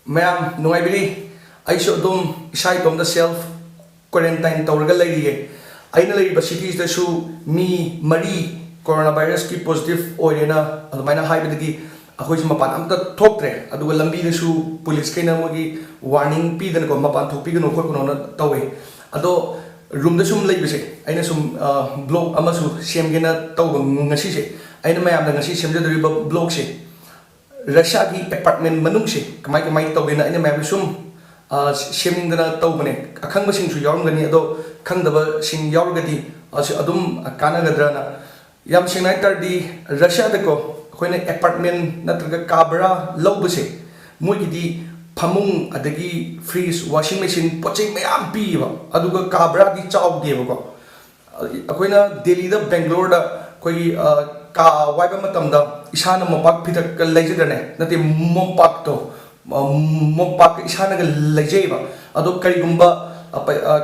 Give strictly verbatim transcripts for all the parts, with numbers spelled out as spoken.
ꯃꯌꯥꯝ ꯅꯨꯡꯉꯥꯏꯕꯤꯔꯤ? ꯑꯩꯁꯨ ꯑꯗꯨꯝ ꯏꯁꯥ ꯏꯇꯣꯝꯇ self quarantine ꯇꯧꯔꯒ ꯂꯩꯔꯤꯌꯦ꯫ ꯑꯩꯅ ꯂꯩꯔꯤꯕ cityꯁꯤꯗꯁꯨ ꯃꯤ ꯃꯔꯤ corona virusꯀꯤ positive ꯑꯣꯏꯔꯦꯅ ꯑꯗꯨꯃꯥꯏꯅ ꯍꯥꯏꯕꯗꯒꯤ ꯑꯩꯈꯣꯏꯁꯨ ꯃꯄꯥꯟ ꯑꯝꯇ ꯊꯣꯛꯇ꯭ꯔꯦ꯫ ꯑꯗꯨꯒ ꯂꯝꯕꯤꯗꯁꯨ policeꯈꯩꯅ ꯃꯣꯏꯒꯤ warning ꯄꯤꯗꯅꯀꯣ, "ꯃꯄꯥꯟ ꯊꯣꯛꯄꯤꯒꯅꯨ ꯈꯣꯠꯀꯅꯣꯅ" ꯇꯧꯋꯦ꯫ ꯑꯗꯣ roomꯗ ꯁꯨꯝ ꯂꯩꯕꯁꯦ, ꯑꯩꯅ ꯁꯨꯝ vlog ꯑꯃꯁꯨ ꯁꯦꯝꯒꯦꯅ ꯇꯧꯕ ꯉꯁꯤꯁꯦ꯫ ꯑꯩꯅ ꯃꯌꯥꯝꯗ ꯉꯁꯤ ꯁꯦꯝꯖꯗꯣꯔꯤꯕ vlogꯁꯦ ꯔꯁꯤꯌꯥꯒꯤ apartment ꯃꯅꯨꯡꯁꯦ ꯀꯃꯥꯏ ꯀꯃꯥꯏ ꯇꯧꯒꯦꯅ ꯑꯩꯅ ꯃꯌꯥꯝꯒꯤ ꯁꯨꯝ ꯁꯦꯝꯅꯤꯡꯗꯅ ꯇꯧꯕꯅꯦ꯫ ꯑꯈꯪꯕꯁꯤꯡꯁꯨ ꯌꯥꯎꯔꯝꯒꯅꯤ, ꯑꯗꯣ ꯈꯪꯗꯕꯁꯤꯡ ꯌꯥꯎꯔꯒꯗꯤ ꯑꯗꯨꯝ ꯀꯥꯟꯅꯒꯗ꯭ꯔꯅ꯫ ꯌꯥꯝ ꯁꯦꯡꯅ ꯍꯥꯏ ꯇꯥꯔꯗꯤ, ꯔꯁꯤꯌꯥꯗꯀꯣ ꯑꯩꯈꯣꯏꯅ apartment ꯅꯠꯇ꯭ꯔꯒ ꯀꯥ ꯚꯔꯥ ꯂꯧꯕꯁꯦ, ꯃꯣꯏꯒꯤꯗꯤ ꯐꯃꯨꯡ, ꯑꯗꯒꯤ fridge, washing machine, ꯄꯣꯠ ꯆꯩ ꯃꯌꯥꯝ ꯄꯤꯌꯦꯕ, ꯑꯗꯨꯒ ꯀꯥ ꯚꯔꯥꯗꯤ ꯆꯥꯎꯗꯦꯕꯀꯣ꯫ ꯑꯩꯈꯣꯏꯅ ꯗꯦꯜꯂꯤꯗ, ꯕꯦꯡꯒ꯭ꯂꯣꯔꯗ ꯑꯩꯈꯣꯏꯒꯤ ꯀꯥ ꯋꯥꯏꯕ ꯃꯇꯝꯗ ꯏꯁꯥꯅ ꯃꯣꯝꯄꯥꯛ ꯐꯤꯗꯛꯀ ꯂꯩꯖꯗ꯭ꯔꯅꯦ? ꯅꯠꯇꯦ, ꯃꯣꯝꯄꯥꯛꯇꯣ, ꯃꯣꯝꯄꯥꯛꯀ ꯏꯁꯥꯅꯒ ꯂꯩꯖꯩꯑꯕ꯫ ꯑꯗꯣ ꯀꯔꯤꯒꯨꯝꯕ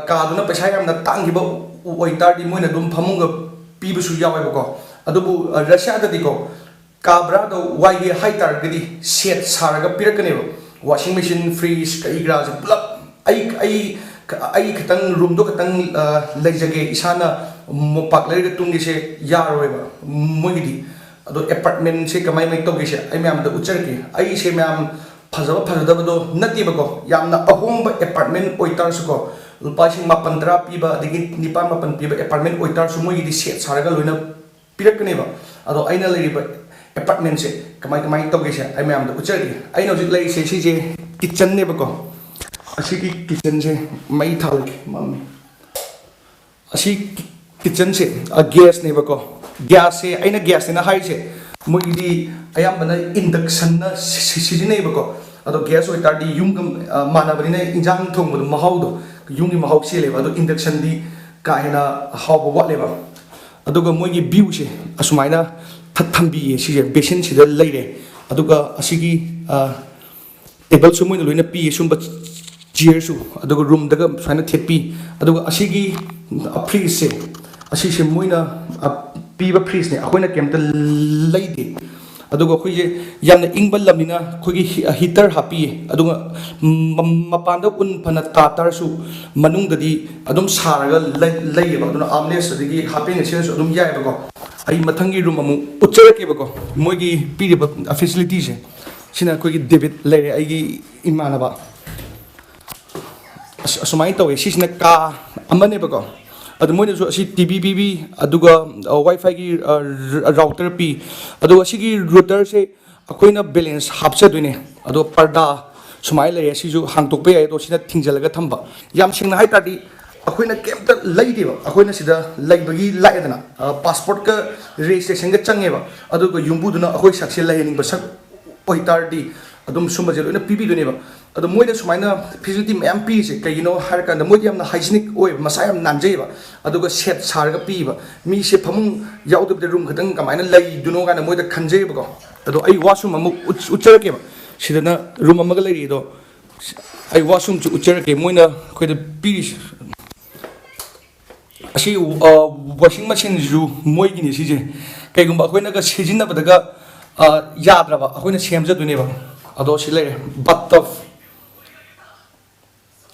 ꯀꯥꯗꯨꯅ ꯄꯩꯁꯥ ꯌꯥꯝꯅ ꯇꯥꯡꯈꯤꯕ ꯑꯣꯏꯇꯥꯔꯗꯤ ꯃꯣꯏꯅ ꯑꯗꯨꯝ ꯐꯃꯨꯡꯒ ꯄꯤꯕꯁꯨ ꯌꯥꯎꯋꯦꯕꯀꯣ꯫ ꯑꯗꯨꯕꯨ ꯔꯁꯤꯌꯥꯗꯗꯤꯀꯣ, ꯀꯥ ꯚꯔꯥꯗꯣ ꯋꯥꯏꯒꯦ ꯍꯥꯏ ꯇꯥꯔꯒꯗꯤ set ꯁꯥꯔꯒ ꯄꯤꯔꯛꯀꯅꯦꯕ꯫ Washing machine, fridge, ꯀꯔꯤ ꯀꯔꯥꯁꯦ ꯄꯨꯂꯞ ꯑꯩ ꯑꯩ ꯑꯩ ꯈꯛꯇꯪ, roomꯗꯣ ꯈꯛꯇꯪ ꯂꯩꯖꯒꯦ, ꯏꯁꯥꯅ ꯃꯣꯝꯄꯥꯛ ꯂꯩꯔꯒ ꯇꯨꯝꯒꯦꯁꯦ ꯌꯥꯔꯣꯏꯕ ꯃꯣꯏꯒꯤꯗꯤ꯫ ꯑꯗꯣ apartmentꯁꯦ ꯀꯃꯥꯏ ꯀꯃꯥꯏꯅ ꯇꯧꯒꯦꯁꯦ ꯑꯩ ꯃꯌꯥꯝꯗ ꯎꯠꯆꯔꯛꯀꯦ꯫ ꯑꯩꯁꯦ ꯃꯌꯥꯝ ꯐꯖꯕ ꯐꯖꯗꯕꯗꯣ ꯅꯠꯇꯦꯕꯀꯣ, ꯌꯥꯝꯅ ꯑꯍꯣꯡꯕ apartment ꯑꯣꯏꯇꯥꯔꯁꯨꯀꯣ, ꯂꯨꯄꯥ ꯂꯤꯁꯤꯡ ꯃꯥꯄꯟ ꯇꯔꯥ ꯄꯤꯕ, ꯑꯗꯒꯤ ꯅꯤꯄꯥꯟ ꯃꯥꯄꯟ ꯄꯤꯕ apartment ꯑꯣꯏꯇꯥꯔꯁꯨ, ꯃꯣꯏꯒꯤꯗꯤ set ꯁꯥꯔꯒ ꯂꯣꯏꯅ ꯄꯤꯔꯛꯀꯅꯦꯕ꯫ ꯑꯗꯣ ꯑꯩꯅ ꯂꯩꯔꯤꯕ apartmentꯁꯦ ꯀꯃꯥꯏ ꯀꯃꯥꯏꯅ ꯇꯧꯒꯦꯁꯦ ꯑꯩ ꯃꯌꯥꯝꯗ ꯎꯠꯆꯔꯒꯦ꯫ ꯑꯩꯅ ꯍꯧꯖꯤꯛ ꯂꯩꯔꯤꯁꯦ ꯁꯤꯁꯦ kitchenꯅꯦꯕꯀꯣ꯫ ꯑꯁꯤꯒꯤ kitchenꯁꯦ ꯃꯩ ꯊꯥꯜꯂꯒꯦ, ꯃꯝꯃꯤ꯫ ꯑꯁꯤ kitchenꯁꯦ gasꯅꯦꯕꯀꯣ꯫ Gasꯁꯦ, ꯑꯩꯅ gasꯅꯦꯅ ꯍꯥꯏꯔꯤꯁꯦ, ꯃꯣꯏꯒꯤꯗꯤ ꯑꯌꯥꯝꯕꯅ inductionꯅ ꯁꯤ-, ꯁꯤ-, ꯁꯤꯖꯤꯟꯅꯩꯕꯀꯣ꯫ ꯑꯗꯣ gas ꯑꯣꯏꯇꯥꯔꯗꯤ ꯌꯨꯝꯒ ꯃꯥꯟꯅꯕꯅꯤꯅ ꯏꯟꯖꯥꯡ ꯊꯣꯡꯕꯗꯣ, ꯃꯍꯥꯎꯗꯣ, ꯌꯨꯝꯒꯤ ꯃꯍꯥꯎ ꯆꯦꯜꯂꯦꯕ꯫ ꯑꯗꯣ inductionꯗꯤ ꯀꯥ ꯍꯦꯟꯅ ꯍꯥꯎꯕ ꯋꯥꯠꯂꯦꯕ꯫ ꯑꯗꯨꯒ ꯃꯣꯏꯒꯤ viewꯁꯦ ꯑꯁꯨꯃꯥꯏꯅ ꯊ-, ꯊꯝꯕꯤꯌꯦ꯫ ꯁꯤꯁꯦ basinꯁꯤꯗ ꯂꯩꯔꯦ꯫ ꯑꯗꯨꯒ ꯑꯁꯤꯒꯤ tableꯁꯨ ꯃꯣꯏꯅ ꯂꯣꯏꯅ ꯄꯤꯌꯦ, ꯁꯨꯝꯕ chairꯁꯨ꯫ ꯑꯗꯨꯒ roomꯗꯒ ꯁꯨꯃꯥꯏꯅ ꯊꯦꯠꯄꯤ꯫ ꯑꯗꯨꯒ ꯑꯁꯤꯒꯤ fridgeꯁꯦ, ꯑꯁꯤꯁꯦ ꯃꯣꯏꯅ ꯄꯤꯕ fridgeꯅꯦ, ꯑꯩꯈꯣꯏꯅ ꯀꯩꯝꯇ ꯂꯩꯗꯦ꯫ ꯑꯗꯨꯒ ꯑꯩꯈꯣꯏꯁꯦ ꯌꯥꯝꯅ ꯏꯪꯕ ꯂꯝꯅꯤꯅ ꯑꯩꯈꯣꯏꯒꯤ ꯍꯤ-, heater ꯍꯥꯞꯄꯤꯌꯦ꯫ ꯑꯗꯨꯒ ꯃ-, ꯃꯄꯥꯟꯗ ꯎꯟ ꯐꯅ ꯇꯥ ꯇꯥꯔꯁꯨ ꯃꯅꯨꯡꯗꯗꯤ ꯑꯗꯨꯝ ꯁꯥꯔꯒ ꯂꯩ-, ꯂꯩꯌꯦꯕ꯫ ꯑꯗꯨꯅ armrest ꯑꯗꯒꯤ half pant ꯁꯦꯠꯂꯁꯨ ꯑꯗꯨꯝ ꯌꯥꯏꯑꯕꯀꯣ꯫ ꯑꯩ ꯃꯊꯪꯒꯤ room ꯑꯃꯨꯛ ꯎꯠꯆꯔꯛꯀꯦꯕꯀꯣ, ꯃꯣꯏꯒꯤ ꯄꯤꯔꯤꯕ facility ꯁꯦ꯫ ꯁꯤꯅ ꯑꯩꯈꯣꯏꯒꯤ ꯗꯦꯕꯤꯠ ꯂꯩꯔꯦ, ꯑꯩꯒꯤ ꯏꯃꯥꯟꯅꯕ꯫ ꯑꯁ-, ꯑꯁꯨꯃꯥꯏꯅ ꯇꯧꯋꯦ꯫ ꯁꯤꯁꯤꯅ ꯀꯥ ꯑꯃꯅꯦꯕꯀꯣ꯫ ꯑꯗꯨ ꯃꯣꯏꯅꯁꯨ ꯑꯁꯤ TV ꯄꯤꯕꯤ, ꯑꯗꯨꯒ, ꯑ, Wi-Fi ꯒꯤ, ꯑ, router ꯄꯤ꯫ ꯑꯗꯨꯒ ꯁꯤꯒꯤ router ꯁꯦ ꯑꯩꯈꯣꯏꯅ balance ꯍꯥꯞꯆꯗꯣꯏꯅꯦ꯫ ꯑꯗꯣ ꯄꯔꯗꯥ ꯁꯨꯃꯥꯏꯅ ꯂꯩꯔꯦ, ꯁꯤꯁꯨ ꯍꯥꯡꯇꯣꯛꯄ ꯌꯥꯏ꯫ ꯑꯗꯣ ꯁꯤꯅ ꯊꯤꯡꯖꯤꯜꯂꯒ ꯊꯝꯕ꯫ ꯌꯥꯝ ꯁꯦꯡꯅ ꯍꯥꯏ ꯇꯥꯔꯗꯤ ꯑꯩꯈꯣꯏꯅ ꯀꯩꯝꯇ ꯂꯩꯗꯦꯕ꯫ ꯑꯩꯈꯣꯏꯅ ꯁꯤꯗ ꯂꯩꯕꯒꯤ ꯂꯥꯛꯑꯦꯗꯅ, ꯑ, passport ꯀ registration ꯒ ꯆꯪꯉꯦꯕ꯫ ꯑꯗꯨꯒ ꯌꯨꯝꯕꯨꯗꯨꯅ ꯑꯩꯈꯣꯏ ꯁꯛꯁꯦ ꯂꯩꯍꯟꯅꯤꯡꯕ ꯁꯛ ꯑꯣꯏꯇꯥꯔꯗꯤ ꯑꯗꯨꯝ ꯁꯨꯝꯕꯁꯦ ꯂꯣꯏꯅ ꯄꯤꯕꯤꯗꯣꯏꯅꯦꯕ꯫ ꯑꯗꯣ ꯃꯣꯏꯅ ꯁꯨꯃꯥꯏꯅ facility ꯃꯌꯥꯝ ꯄꯤꯔꯤꯁꯦ ꯀꯩꯒꯤꯅꯣ ꯍꯥꯏꯔꯀꯥꯟꯗ, ꯃꯣꯏꯗꯤ ꯌꯥꯝꯅ hygienic ꯑꯣꯏꯕ, ꯃꯁꯥ ꯌꯥꯝ ꯅꯥꯟꯖꯩꯑꯕ꯫ ꯑꯗꯨꯒ set ꯁꯥꯔꯒ ꯄꯤꯕ, ꯃꯤꯁꯦ ꯐꯃꯨꯡ ꯌꯥꯎꯗꯕꯤꯗ room ꯈꯛꯇꯪ ꯀꯃꯥꯏꯅ ꯂꯩꯗꯣꯏꯅꯣ ꯀꯥꯏꯅ ꯃꯣꯏꯗ ꯈꯟꯖꯩꯑꯕꯀꯣ꯫ ꯑꯗꯣ ꯑꯩ washroom ꯑꯃꯨꯛ ꯎꯠ-, ꯎꯠꯆꯔꯛꯀꯦꯕ꯫ ꯁꯤꯗꯅ room ꯑꯃꯒ ꯂꯩꯔꯤ꯫ ꯑꯗꯣ ꯑꯩ washroom ꯁꯨ ꯎꯠꯆꯔꯛꯀꯦ, ꯃꯣꯏꯅ ꯑꯩꯈꯣꯏꯗ ꯄꯤꯔꯤꯁꯦ꯫ ꯑꯁꯤ, ꯑ, washing machine ꯁꯤꯁꯨ ꯃꯣꯏꯒꯤꯅꯤ ꯁꯤꯁꯦ꯫ ꯀꯩꯒꯨꯝꯕ ꯑꯩꯈꯣꯏꯅꯒ ꯁꯤꯖꯤꯟꯅꯕꯗꯒ, ꯑ, ꯌꯥꯗ꯭ꯔꯕ, ꯑꯩꯈꯣꯏꯅ ꯁꯦꯝꯖꯗꯣꯏꯅꯦꯕ꯫ ꯑꯗꯣ ꯁꯤ ꯂꯩꯔꯦ, bath tub,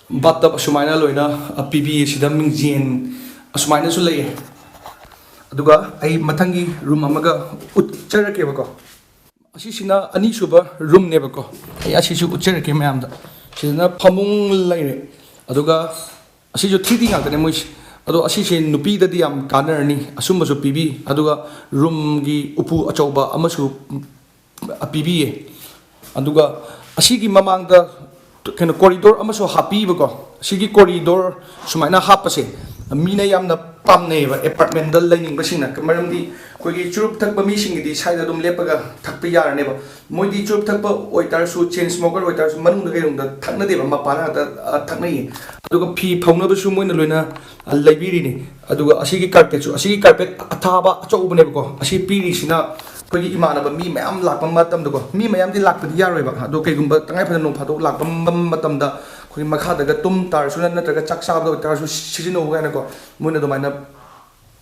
bath tub ꯑꯁꯨꯃꯥꯏꯅ ꯂꯣꯏꯅ, ꯑ, ꯄꯤꯕꯤꯌꯦ꯫ ꯁꯤꯗ ꯃꯤꯡꯖꯦꯜ ꯑꯁꯨꯃꯥꯏꯅꯁꯨ ꯂꯩꯌꯦ꯫ ꯑꯗꯨꯒ ꯑꯩ ꯃꯊꯪꯒꯤ room ꯑꯃꯒ ꯎꯠꯆꯔꯛꯀꯦꯕꯀꯣ꯫ ꯑꯁꯤꯁꯤꯅ ꯑꯅꯤꯁꯨꯕ room ꯅꯦꯕꯀꯣ꯫ ꯑꯩ ꯑꯁꯤꯁꯨ ꯎꯠꯆꯔꯛꯀꯦ ꯃꯌꯥꯝꯗ꯫ ꯁꯤꯗꯅ ꯐꯃꯨꯡ ꯂꯩꯔꯦ, ꯑꯗꯨꯒ ꯑꯁꯤꯁꯨ three D ꯉꯥꯛꯇꯅꯦ ꯃꯣꯏꯁꯦ꯫ ꯑꯗꯣ ꯑꯁꯤꯁꯦ ꯅꯨꯄꯤꯗꯗꯤ ꯌꯥꯝ ꯀꯥꯟꯅꯔꯅꯤ, ꯑꯁꯨꯝꯕꯁꯨ ꯄꯤꯕꯤ꯫ ꯑꯗꯨꯒ room ꯒꯤ ꯎꯄꯨ ꯑꯆꯧꯕ ꯑꯃꯁꯨ ꯄꯤꯕꯤꯌꯦ꯫ ꯑꯗꯨꯒ ꯑꯁꯤꯒꯤ ꯃꯃꯥꯡꯗ ꯀꯩꯅꯣ, corridor ꯑꯃꯁꯨ ꯍꯥꯞꯄꯤꯕꯀꯣ꯫ ꯁꯤꯒꯤ corridor ꯁꯨꯃꯥꯏꯅ ꯍꯥꯞꯄꯁꯦ ꯃꯤꯅ ꯌꯥꯝꯅ ꯄꯥꯝꯅꯩꯌꯦꯕ, apartment ꯇ ꯂꯩꯅꯤꯡꯕꯁꯤꯡꯅ꯫ ꯃꯔꯝꯗꯤ ꯑꯩꯈꯣꯏꯒꯤ ꯆꯨꯔꯨꯞ ꯊꯛꯄ ꯃꯤꯁꯤꯡꯒꯤꯗꯤ ꯁ꯭ꯋꯥꯏꯗ ꯑꯗꯨꯝ ꯂꯦꯞꯄꯒ ꯊꯛꯄ ꯌꯥꯔꯅꯦꯕ꯫ ꯃꯣꯏꯗꯤ ꯆꯨꯔꯨꯞ ꯊꯛꯄ ꯑꯣꯏꯇꯥꯔꯁꯨ, chain smoker ꯑꯣꯏꯇꯥꯔꯁꯨ, ꯃꯅꯨꯡꯗ ꯀꯩꯔꯨꯝꯗ ꯊꯛꯅꯗꯦꯕ, ꯃꯄꯥꯟꯗ ꯉꯥꯛꯇ, ꯑ, ꯊꯛꯅꯩꯌꯦ꯫ ꯑꯗꯨꯒ ꯐꯤ ꯐꯧꯅꯕꯁꯨ ꯃꯣꯏꯅ ꯂꯣꯏꯅ, ꯑ, ꯂꯩꯕꯤꯔꯤꯅꯤ꯫ ꯑꯗꯨꯒ ꯑꯁꯤꯒꯤ carpet ꯁꯨ, ꯑꯁꯤꯒꯤ carpet ꯑꯊꯥꯕ ꯑꯆꯧꯕꯅꯦꯕꯀꯣ꯫ ꯑꯁꯤ ꯄꯤꯔꯤꯁꯤꯅ ꯑꯩꯈꯣꯏꯒꯤ ꯏꯃꯥꯟꯅꯕ ꯃꯤ ꯃꯌꯥꯝ ꯂꯥꯛꯄ ꯃꯇꯝꯗꯀꯣ, ꯃꯤ ꯃꯌꯥꯝꯗꯤ ꯂꯥꯛꯄꯗꯤ ꯌꯥꯔꯣꯏꯕ, ꯑꯗꯣ ꯀꯩꯒꯨꯝꯕ ꯇꯉꯥꯏ ꯐꯗꯅ ꯅꯣꯡ ꯐꯥꯗꯣꯛ ꯂꯥꯛꯄ ꯃꯇꯝꯗ ꯑꯩꯈꯣꯏꯒꯤ ꯃꯈꯥꯗꯒ ꯇꯨꯝ ꯇꯥꯔꯁꯨ, ꯅꯠꯇ꯭ꯔꯒ ꯆꯥꯛ ꯆꯥꯕꯗ ꯑꯣꯏꯇꯥꯔꯁꯨ ꯁꯤꯖꯤꯟꯅꯧ ꯀꯥꯏꯅꯀꯣ, ꯃꯣꯏꯅ ꯑꯗꯨꯃꯥꯏꯅ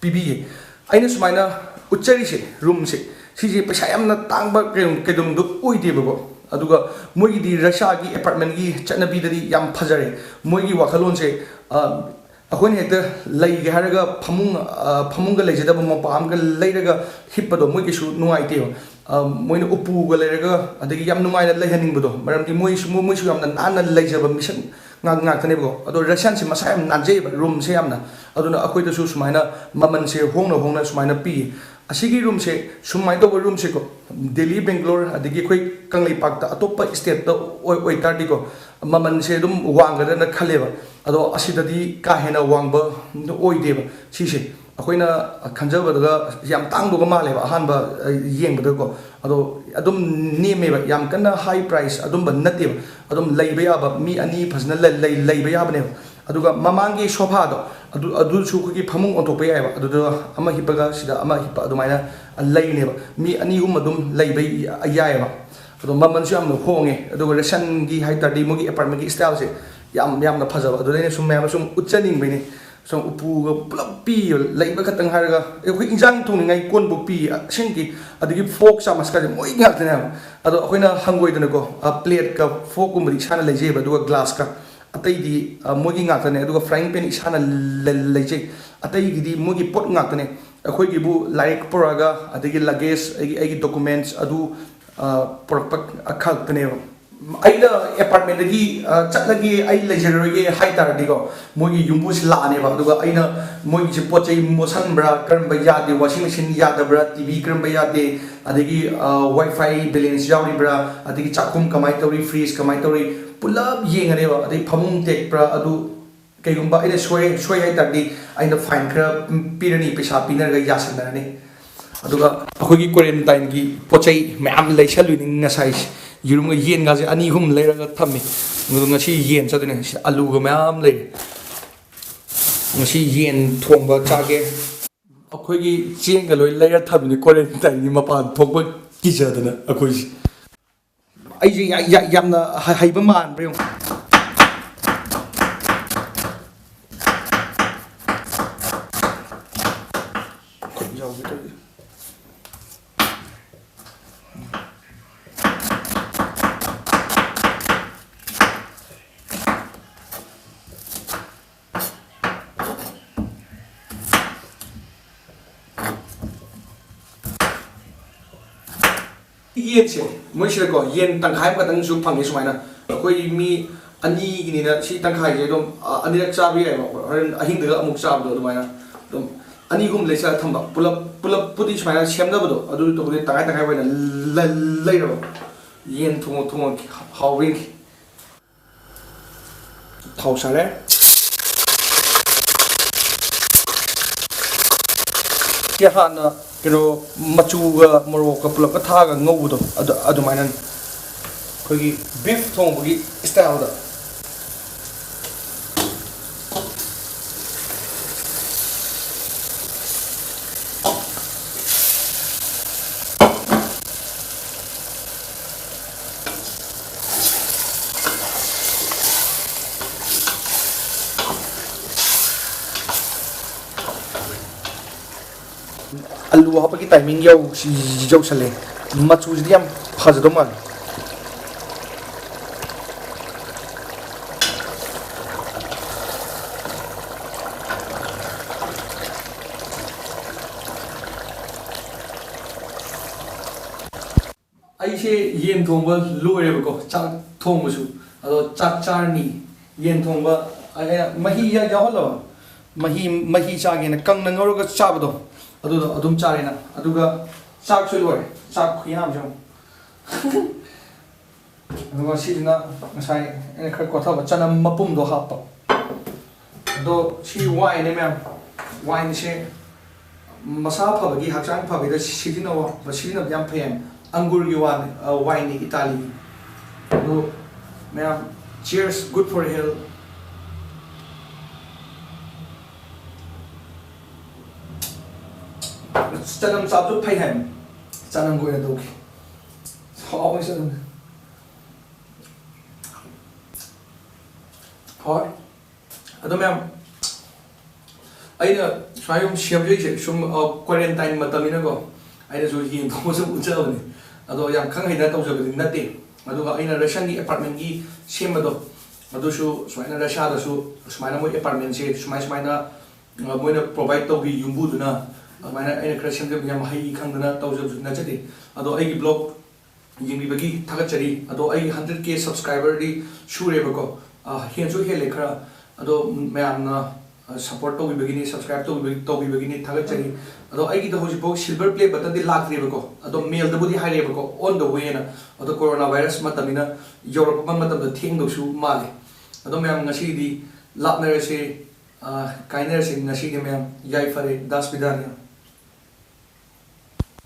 ꯄꯤꯕꯤꯌꯦ꯫ ꯑꯩꯅ ꯁꯨꯃꯥꯏꯅ ꯎꯠꯆꯔꯤꯁꯦ, room ꯁꯦ, ꯁꯤꯁꯦ ꯄꯩꯁꯥ ꯌꯥꯝꯅ ꯇꯥꯡꯕ ꯀꯩꯗꯧ- ꯀꯩꯗꯧꯅꯨꯡꯗ ꯑꯣꯏꯗꯦꯕꯀꯣ꯫ ꯑꯗꯨꯒ ꯃꯣꯏꯒꯤꯗꯤ ꯔꯁꯤꯌꯥꯒꯤ ꯑꯦꯄꯥꯔꯠꯃꯦꯟꯒꯤ ꯆꯠꯅꯕꯤꯗꯗꯤ ꯌꯥꯝ ꯐꯖꯔꯦ꯫ ꯃꯣꯏꯒꯤ ꯋꯥꯈꯜꯂꯣꯟꯁꯦ, ꯑ, ꯑꯩꯈꯣꯏꯅ ꯍꯦꯛꯇ ꯂꯩꯒꯦ ꯍꯥꯏꯔꯒ ꯐꯃꯨꯡ, ꯑ, ꯐꯃꯨꯡꯒ ꯂꯩꯖꯗꯕ ꯃꯄꯥ ꯑꯃꯒ ꯂꯩꯔꯒ ꯍꯤꯞꯄꯗꯣ ꯃꯣꯏ ꯀꯩꯁꯨ ꯅꯨꯡꯉꯥꯏꯇꯦꯕ꯫ ꯑ, ꯃꯣꯏꯅ ꯎꯄꯨꯒ ꯂꯩꯔꯒ ꯑꯗꯒꯤ ꯌꯥꯝ ꯅꯨꯡꯉꯥꯏꯅ ꯂꯩꯍꯟꯅꯤꯡꯕꯗꯣ, ꯃꯔꯝꯗꯤ ꯃꯣꯏꯁꯨ, ꯃꯣꯏꯁꯨ ꯌꯥꯝꯅ ꯅꯥꯟꯅ ꯂꯩꯖꯕ ꯃꯤꯁꯛ ꯉꯥꯛ-, ꯉꯥꯛꯇꯅꯦꯕꯀꯣ꯫ ꯑꯗꯣ ꯔꯁꯤꯌꯥꯟꯁꯦ ꯃꯁꯥ ꯌꯥꯝ ꯅꯥꯟꯖꯩꯑꯕ, ꯔꯨꯝꯁꯦ ꯌꯥꯝꯅ꯫ ꯑꯗꯨꯅ ꯑꯩꯈꯣꯏꯗꯁꯨ ꯁꯨꯃꯥꯏꯅ ꯃꯃꯜꯁꯦ ꯍꯣꯡꯅ ꯍꯣꯡꯅ ꯁꯨꯃꯥꯏꯅ ꯄꯤ꯫ ꯑꯁꯤꯒꯤ ꯔꯨꯝꯁꯦ ꯁꯨꯃꯥꯏꯅ ꯇꯧꯕ ꯔꯨꯝꯁꯦꯀꯣ, ꯗꯦꯜꯂꯤ, ꯕꯦꯡꯒ꯭ꯂꯣꯔ, ꯑꯗꯒꯤ ꯑꯩꯈꯣꯏ ꯀꯪꯂꯩꯄꯥꯛꯇ ꯑꯇꯣꯞꯄ ꯁ꯭ꯇꯦꯠꯇ ꯑꯣꯏ-, ꯑꯣꯏꯇꯥꯔꯗꯤꯀꯣ, ꯃꯃꯜꯁꯦ ꯑꯗꯨꯝ ꯋꯥꯡꯒꯗ꯭ꯔꯅ ꯈꯜꯂꯦꯕ꯫ ꯑꯗꯣ ꯑꯁꯤꯗꯗꯤ ꯀꯥ ꯍꯦꯟꯅ ꯋꯥꯡꯕ ꯑꯣꯏꯗꯦꯕ ꯁꯤꯁꯦ꯫ ꯑꯩꯈꯣꯏꯅ ꯈꯟꯖꯕꯗꯨꯒ ꯌꯥꯝ ꯇꯥꯡꯗꯧꯒ ꯃꯥꯜꯂꯦꯕ ꯑꯍꯥꯟꯕ, ꯑ, ꯌꯦꯡꯕꯗꯀꯣ꯫ ꯑꯗꯣ ꯑꯗꯨꯝ ꯅꯦꯝꯃꯦꯕ, ꯌꯥꯝ ꯀꯟꯅ ꯍꯥꯏ ꯄ꯭ꯔꯥꯏꯁ ꯑꯗꯨꯝꯕ ꯅꯠꯇꯦꯕ꯫ ꯑꯗꯨꯝ ꯂꯩꯕ ꯌꯥꯕ, ꯃꯤ ꯑꯅꯤ ꯐꯖꯅ ꯂꯩ-, ꯂꯩ-, ꯂꯩꯕ ꯌꯥꯕꯅꯦꯕ꯫ ꯑꯗꯨꯒ ꯃꯃꯥꯡꯒꯤ ꯁꯣꯐꯥꯗꯣ, ꯑꯗꯨ, ꯑꯗꯨꯁꯨ ꯑꯩꯈꯣꯏꯒꯤ ꯐꯃꯨꯡ ꯑꯣꯟꯊꯣꯛꯄ ꯌꯥꯏꯑꯕ꯫ ꯑꯗꯨꯗ ꯑꯃ ꯍꯤꯞꯄꯒ ꯁꯤꯗ ꯑꯃ ꯍꯤꯞꯄ ꯑꯗꯨꯃꯥꯏꯅ ꯂꯩꯅꯦꯕ꯫ ꯃꯤ ꯑꯅꯤ ꯑꯍꯨꯝ ꯑꯗꯨꯝ ꯂꯩꯕ ꯌꯥꯏꯑꯕ꯫ ꯑꯗꯣ ꯃꯃꯜꯁꯨ ꯌꯥꯝꯅ ꯍꯣꯡꯉꯦ꯫ ꯑꯗꯨꯒ ꯔꯁꯤꯌꯟꯒꯤ ꯍꯥꯏ ꯇꯥꯔꯗꯤ ꯃꯣꯏꯒꯤ ꯑꯦꯄꯥꯔꯠꯃꯦꯟꯒꯤ ꯁ꯭ꯇꯥꯏꯜꯁꯦ ꯌꯥꯝ, ꯌꯥꯝꯅ ꯐꯖꯕ꯫ ꯑꯗꯨꯗ ꯑꯩꯅ ꯁꯨꯝ ꯃꯌꯥꯝꯗ ꯁꯨꯝ ꯎꯠꯆꯅꯤꯡꯕꯩꯅꯦ꯫ ꯁꯨꯝ ꯎꯄꯨꯒ ꯄꯨꯂꯞ ꯄꯤꯌꯦꯕ, ꯂꯩꯕ ꯈꯛꯇꯪ ꯍꯥꯏꯔꯒ꯫ ꯑꯩꯈꯣꯏ ꯏꯟꯖꯥꯡ ꯊꯣꯡꯅꯤꯡꯉꯥꯏ ꯀꯣꯟꯕꯨꯛ ꯄꯤ, ꯑꯁꯦꯡꯀꯤ꯫ ꯑꯗꯒꯤ ꯐꯣꯔꯛ ꯆꯥꯃꯁꯀꯁꯦ ꯃꯣꯏ ꯉꯥꯛꯇꯅꯦꯕ꯫ ꯑꯗꯣ ꯑꯩꯈꯣꯏꯅ ꯍꯪꯒꯣꯏꯗꯅꯀꯣ, ꯑ, ꯄ꯭ꯂꯦꯠꯀ ꯐꯣꯔꯛꯀꯨꯝꯕꯗꯤ ꯏꯁꯥꯅ ꯂꯩꯖꯩꯑꯕ, ꯑꯗꯨꯒ ꯒ꯭ꯂꯥꯁꯀ꯫ ꯑꯇꯩꯗꯤ, ꯑ, ꯃꯣꯏꯒꯤ ꯉꯥꯛꯇꯅꯦ꯫ ꯑꯗꯨꯒ ꯐ꯭ꯔꯥꯏꯡ ꯄꯦꯟ ꯏꯁꯥꯅ ꯂꯩ-, ꯂꯩꯖꯩ꯫ ꯑꯇꯩꯒꯤꯗꯤ ꯃꯣꯏꯒꯤ ꯄꯣꯠ ꯉꯥꯛꯇꯅꯦ꯫ ꯑꯩꯈꯣꯏꯒꯤꯕꯨ ꯂꯥꯏꯔꯤꯛ ꯄꯨꯔꯛꯑꯒ, ꯑꯗꯒꯤ ꯂꯒꯦꯖ, ꯑꯩꯒꯤ, ꯑꯩꯒꯤ ꯗꯣꯀꯨꯃꯦꯟꯠꯁ ꯑꯗꯨ, ꯑ, ꯄꯨꯔꯛꯄ ꯈꯛꯇꯅꯦꯕ꯫ ꯑꯩꯅ ꯑꯦꯄꯥꯔꯠꯃꯦꯟꯗꯒꯤ, ꯑ, ꯆꯠꯂꯒꯦ, ꯑꯩ ꯂꯩꯖꯔꯔꯣꯏꯒꯦ ꯍꯥꯏ ꯇꯥꯔꯗꯤꯀꯣ, ꯃꯣꯏꯒꯤ ꯌꯨꯝꯕꯨꯁꯤ ꯂꯥꯛꯑꯅꯦꯕ꯫ ꯑꯗꯨꯒ ꯑꯩꯅ ꯃꯣꯏꯒꯤꯁꯦ ꯄꯣꯠ ꯆꯩ ꯃꯣꯠꯁꯟꯕ꯭ꯔꯥ, ꯀꯔꯝꯕ ꯌꯥꯗꯦ, ꯋꯥꯁꯤꯡ ꯃꯦꯆꯤꯟ ꯌꯥꯗꯕ꯭ꯔꯥ, ꯇꯤ ꯚꯤ ꯀꯔꯝꯕ ꯌꯥꯗꯦ, ꯑꯗꯒꯤ, ꯑ, ꯋꯥꯏ ꯐꯥꯏ ꯕꯦꯂꯦꯟꯁ ꯌꯥꯎꯔꯤꯕ꯭ꯔꯥ, ꯑꯗꯒꯤ ꯆꯥꯛꯈꯨꯝ ꯀꯃꯥꯏꯅ ꯇꯧꯔꯤ, ꯐ꯭ꯔꯤꯖ ꯀꯃꯥꯏꯅ ꯇꯧꯔꯤ, ꯄꯨꯂꯞ ꯌꯦꯡꯉꯅꯦꯕ꯫ ꯑꯗꯩ ꯐꯃꯨꯡ ꯇꯦꯛꯄ꯭ꯔꯥ, ꯑꯗꯨ ꯀꯩꯒꯨꯝꯕ ꯑꯩꯅ ꯁꯣꯏ, ꯁꯣꯏ ꯍꯥꯏ ꯇꯥꯔꯗꯤ ꯑꯩꯅ ꯐꯥꯏꯟ ꯈꯔ ꯄꯤꯔꯅꯤ, ꯄꯩꯁꯥ ꯄꯤꯅꯔꯒ ꯌꯥꯁꯟꯅꯔꯅꯤ꯫ ꯑꯗꯨꯒ ꯑꯩꯈꯣꯏꯒꯤ ꯀ꯭ꯋꯥꯔꯦꯟꯇꯥꯏꯟꯒꯤ ꯄꯣꯠ ꯆꯩ ꯃꯌꯥꯝ ꯂꯩꯁꯜꯂꯨꯏꯅꯤ ꯉꯁꯥꯏꯁꯦ꯫ ꯌꯦꯔꯨꯝꯒ ꯌꯦꯟꯒꯁꯦ ꯑꯅꯤ ꯑꯍꯨꯝ ꯂꯩꯔꯒ ꯊꯝꯃꯤ꯫ ꯑꯗꯣ ꯉꯁꯤ ꯌꯦꯟ ꯆꯥꯗꯣꯏꯅꯦ꯫ ꯁꯤ ꯑꯂꯨꯒ ꯃꯌꯥꯝ ꯂꯩꯔꯦ꯫ ꯉꯁꯤ ꯌꯦꯟ ꯊꯣꯡꯕ ꯆꯥꯒꯦ꯫ ꯑꯩꯈꯣꯏꯒꯤ ꯆꯦꯡꯒ ꯂꯣꯏ ꯂꯩꯔ ꯊꯝꯃꯤꯅꯤ, ꯀ꯭ꯋꯥꯔꯦꯟꯇꯥꯏꯟꯒꯤ ꯃꯄꯥꯟ ꯊꯣꯛꯄ ꯀꯤꯖꯗꯅ ꯑꯩꯈꯣꯏꯁꯦ꯫ ꯑꯩꯁꯦ ꯌꯥ-, ꯌꯥ-, ꯌꯥꯝꯅ ꯍ-, ꯍꯩꯕ ꯃꯥꯟꯕ꯭ꯔꯥ ꯌꯦꯡꯉꯨ꯫ ꯈꯨꯠ ꯌꯥꯎꯒꯦ ꯇꯧꯔꯤ꯫ ꯌꯦꯟꯁꯦ, ꯃꯣꯏꯁꯤꯗꯀꯣ, ꯌꯦꯟ ꯇꯪꯈꯥꯏ ꯑꯃꯈꯛꯇꯪꯁꯨ ꯐꯪꯉꯦ ꯁꯨꯃꯥꯏꯅ꯫ ꯑꯩꯈꯣꯏ ꯃꯤ ꯑꯅꯤꯒꯤꯅꯤꯅ ꯁꯤ ꯇꯪꯈꯥꯏꯁꯦ ꯑꯗꯨꯝ, ꯑ, ꯑꯅꯤꯔꯛ ꯆꯥꯕ ꯌꯥꯏꯕ, ꯍꯣꯔꯦꯟ ꯑꯍꯤꯡꯗꯒ ꯑꯃꯨꯛ ꯆꯥꯕꯗꯣ ꯑꯗꯨꯃꯥꯏꯅ꯫ ꯑꯗꯨꯝ ꯑꯅꯤ ꯑꯍꯨꯝ ꯂꯩꯁꯜꯂ ꯊꯝꯕ, ꯄꯨꯂꯞ, ꯄꯨꯂꯞꯄꯨꯗꯤ ꯁꯨꯃꯥꯏꯅ ꯁꯦꯝꯅꯕꯗꯣ ꯑꯗꯨ ꯇꯧꯕꯗꯤ ꯇꯪꯈꯥꯏ ꯇꯪꯈꯥꯏ ꯑꯣꯏꯅ ꯂ-, ꯂꯩꯔꯕ꯫ ꯌꯦꯟ ꯊꯣꯡꯉ ꯊꯣꯡꯉ ꯍꯥꯎꯕ ꯌꯦꯡꯒꯦ꯫ ꯊꯥꯎ ꯁꯥꯔꯦ꯫ ꯁꯤ ꯍꯥꯟꯅ ꯀꯩꯅꯣ, ꯃꯆꯨꯒ ꯃꯣꯔꯣꯛꯀ ꯄꯨꯂꯞꯀ ꯊꯥꯛꯑꯒ ꯉꯧꯕꯗꯣ, ꯑꯗꯨ, ꯑꯗꯨꯃꯥꯏꯅꯅꯤ꯫ ꯑꯩꯈꯣꯏꯒꯤ ꯕꯤꯐ ꯊꯣꯡꯕꯒꯤ ꯏꯁꯇꯥꯏꯜꯗ꯫ ꯑꯂꯨ ꯍꯥꯞꯄꯒꯤ ꯇꯥꯏꯃꯤꯡ ꯌꯧ-, ꯌꯧꯁꯜꯂꯦ꯫ ꯃꯆꯨꯁꯤꯗꯤ ꯌꯥꯝ ꯐꯖꯗꯧ ꯃꯥꯜꯂꯦ꯫ ꯑꯩꯁꯦ ꯌꯦꯟ ꯊꯣꯡꯕ ꯂꯣꯏꯔꯦꯕꯀꯣ, ꯆꯥꯛ ꯊꯣꯡꯕꯁꯨ꯫ ꯑꯗꯣ ꯆꯥꯛ ꯆꯥꯔꯅꯤ꯫ ꯌꯦꯟ ꯊꯣꯡꯕ ꯑꯩꯅ ꯃꯍꯤ ꯌꯥ-, ꯌꯥꯎꯍꯜꯂꯕ꯫ ꯃꯍꯤ, ꯃꯍꯤ ꯆꯥꯒꯦꯅ ꯀꯪꯅ ꯉꯧꯔꯒ ꯆꯥꯕꯗꯣ, ꯑꯗꯨꯗꯣ ꯑꯗꯨꯝ ꯆꯥꯔꯦꯅ꯫ ꯑꯗꯨꯒ ꯆꯥꯛꯁꯨ ꯂꯣꯏꯔꯦ꯫ ꯆꯥꯛ ꯈꯨꯌꯥꯝꯁꯦ ꯌꯦꯡꯉꯨ꯫ ꯑꯗꯨꯒ ꯁꯤꯁꯤꯅ ꯉꯁꯥꯏ ꯑꯩꯅ ꯈꯔ ꯀꯣꯊꯕ ꯆꯅꯝ ꯃꯄꯨꯝꯗꯣ ꯍꯥꯞꯄ꯫ ꯑꯗꯣ ꯁꯤ ꯋꯥꯏꯟꯅꯦ ꯃꯌꯥꯝ꯫ ꯋꯥꯏꯟꯁꯦ ꯃꯁꯥ ꯐꯕꯒꯤ, ꯍꯛꯆꯥꯡ ꯐꯕꯒꯤꯗ ꯁꯤꯖꯤꯟꯅꯕ, ꯁꯤꯖꯤꯟꯅꯕꯗꯤ ꯌꯥꯝ ꯐꯩ ꯍꯥꯏ꯫ ꯑꯪꯒꯨꯔꯒꯤ ꯋꯥꯏꯟ, ꯑ, ꯋꯥꯏꯟꯅꯤ, ꯏꯇꯥꯂꯤꯒꯤ꯫ ꯑꯗꯣ ꯃꯌꯥꯝ, cheers, good for health꯫ ꯆꯅꯝ ꯆꯥꯕꯁꯨ ꯐꯩ ꯍꯥꯏ꯫ ꯆꯅꯝꯒ ꯑꯣꯏꯅ ꯇꯧꯒꯦ꯫ ꯍꯥꯎꯋꯦ ꯆꯅꯝ꯫ ꯍꯣꯏ꯫ ꯑꯗꯣ ꯃꯌꯥꯝ, ꯑꯩꯅ ꯁꯨꯃꯥꯏꯅ ꯁꯨꯝ ꯁꯦꯝꯖꯩꯁꯦ, ꯁꯨꯝ, ꯑ, quarantine ꯃꯇꯝꯅꯤꯅꯀꯣ, ꯑꯩꯅꯁꯨ ꯌꯦꯟ ꯊꯣꯡꯕ ꯁꯨꯝ ꯎꯠꯆꯕꯅꯤ꯫ ꯑꯗꯣ ꯌꯥꯝ ꯈꯪ ꯍꯩꯗꯅ ꯇꯧꯖꯕꯗꯤ ꯅꯠꯇꯦ꯫ ꯑꯗꯨꯒ ꯑꯩꯅ ꯔꯁꯟꯒꯤ ꯑꯦꯄꯥꯔꯠꯃꯦꯟꯒꯤ ꯁꯦꯝꯕꯗꯣ, ꯑꯗꯨꯁꯨ ꯁꯨꯃꯥꯏꯅ ꯔꯁꯤꯌꯥꯗꯁꯨ ꯁꯨꯃꯥꯏꯅ ꯃꯣꯏ ꯑꯦꯄꯥꯔꯠꯃꯦꯟꯁꯦ ꯁꯨꯃꯥꯏ ꯁꯨꯃꯥꯏꯅ, ꯑ, ꯃꯣꯏꯅ provide ꯇꯧꯕꯤ ꯌꯨꯝꯕꯨꯗꯨꯅ꯫ ꯑꯗꯨꯃꯥꯏꯅ ꯑꯩꯅ ꯈꯔ ꯁꯦꯝꯖꯕꯅꯤ, ꯌꯥꯝ ꯍꯩ ꯈꯪꯗꯅ ꯇꯧꯖꯕꯁꯨ ꯅꯠꯆꯗꯦ꯫ ꯑꯗꯣ ꯑꯩꯒꯤ ꯕ꯭ꯂꯣꯛ ꯌꯦꯡꯕꯤꯕꯒꯤ ꯊꯥꯒꯠꯆꯔꯤ꯫ ꯑꯗꯣ ꯑꯩ hundred K subscriberꯗꯤ ꯁꯨꯔꯦꯕꯀꯣ, ꯑ, ꯍꯦꯟꯁꯨ ꯍꯦꯜꯂꯦ ꯈꯔ꯫ ꯑꯗꯣ ꯃꯌꯥꯝꯅ, ꯑ, support ꯇꯧꯕꯤꯕꯒꯤꯅꯤ, subscribe ꯇꯧꯕꯤꯕ-, ꯇꯧꯕꯤꯕꯒꯤꯅꯤ, ꯊꯥꯒꯠꯆꯔꯤ꯫ ꯑꯗꯣ ꯑꯩꯒꯤꯗ ꯍꯧꯖꯤꯛꯐꯥꯎ silver play buttonꯗꯤ ꯂꯥꯛꯇ꯭ꯔꯤꯕꯀꯣ, ꯑꯗꯣ mailꯗꯕꯨꯗꯤ ꯍꯥꯏꯔꯛꯑꯦꯕꯀꯣ, on the wayꯅ꯫ ꯑꯗꯣ corona virus ꯃꯇꯝꯅꯤꯅ ꯌꯧꯔꯛꯄ ꯃꯇꯝꯗ ꯊꯦꯡꯗꯧꯁꯨ ꯃꯥꯜꯂꯦ꯫ ꯑꯗꯣ ꯃꯌꯥꯝ ꯉꯁꯤꯒꯤꯗꯤ ꯂꯥꯞꯅꯔꯁꯦ, ꯑ, ꯀꯥꯏꯅꯔꯁꯦ ꯉꯁꯤꯒꯤ ꯃꯌꯥꯝ꯫ ꯌꯥꯏꯐꯔꯦ, ꯗꯥꯁ ꯕꯤꯗꯥꯅꯤ꯫